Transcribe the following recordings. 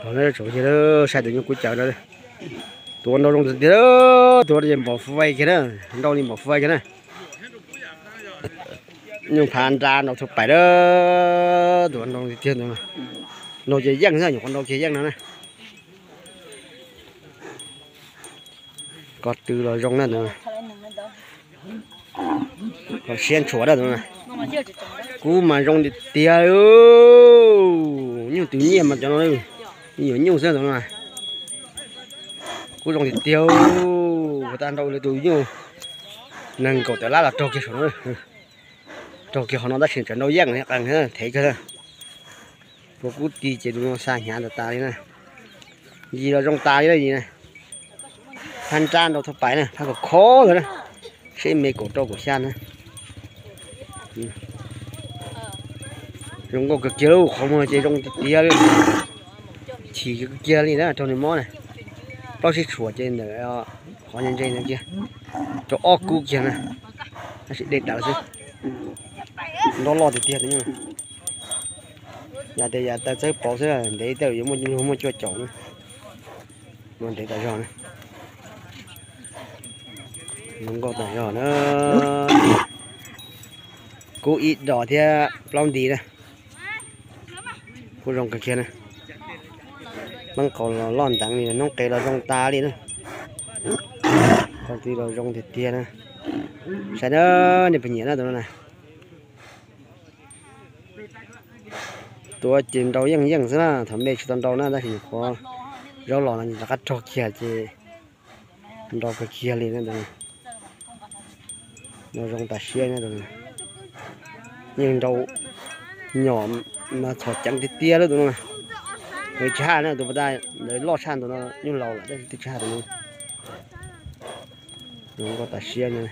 Saib tus nyuj kub caws no, tus ua nrau zoo tiag tiag, tus ua npau fai kiag na, nrau li npau fai kiag na. Nyuj phav nra nrau thaj pais na, tus ua nrau tiag tiag ntawd. Nrau ces yeej xwb, nyuam qhuav nrau kiag yeej no na. Ko tw los zoo na, siab ntshuam na. Kub mas zoo tiag tiag, nyuj twv nyiaj mas cov no, nyuam nyuj xwb no. Kub zoo tiag tiag, puas tag nrau li tus nyuj nees nkaum tawm lab los raug kiag saum no. Raug kiag qhov no tab sis tseem nrau yeej qees thev kawg. Puas kub ti ces tus no xa hnyav tas tas li na. Yis los zoo tas li na, yis na. Phab nrab nrau thaj pais na, phab khov khov ntawd na, seb me kaum rau kaum xya na. Zoo nkauj kawg kiag lauj, qhov muag ces zoo tiag tiag li. Chim kawg kiag li na, raug nws mob na. Plaub sib tshuam ces ntawm qhov ntse ntse no kiag, rau ob kub kiag na. Tab sis dej tas xwb, nrov loj tiag tiag li. Yam tias yam taw txawb pauv xwb, ntev tej yuav muaj cuaj caum na. No ntev tas zog na. Zoo nkauj tas zog na. Kub ib dos thiab plaub nti na. Kub zoo kawg kiag na. Neeb qaum los loj nteev li, noob qes los zoo tas li na. Ko tw los zoo tiag tiag na. Saib na, nej puas nyiam na tus no na. Tus ces nrau yeej yeej xwb na, thaum me tsis tau nrau na, tab sis nyuam qhuav zaub los no rov qab rog kiag ces nrau kawg kiag li na. Nrau zoo tas siab na. Yeej nrau nyom mas txhom ceev tiag tiag lawm tus no. Lawv tsis haj na, tus pas tas lawv loj tshaj tus no, nyuj laus lawm tab sis twb tsis haj tus no. Zoo nkauj tas siab na.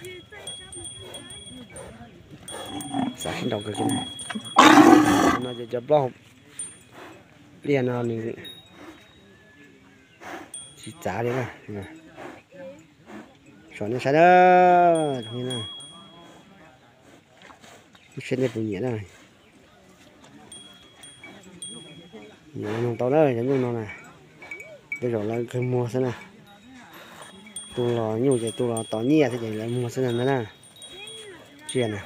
Xav sib nrau kawg kiag na. No ces cov plaub hau pliaj no nws tsis txav li na. Saib nej saib na, saib nej puas nyiam na. Nyiam noog tau na, cov nyuj no na, tej zaum lawv kawg muag xwb na. Tus los nyuj ces tus los tos nyiaj xwb ces lawv muag xwb na na. Tsiaj na.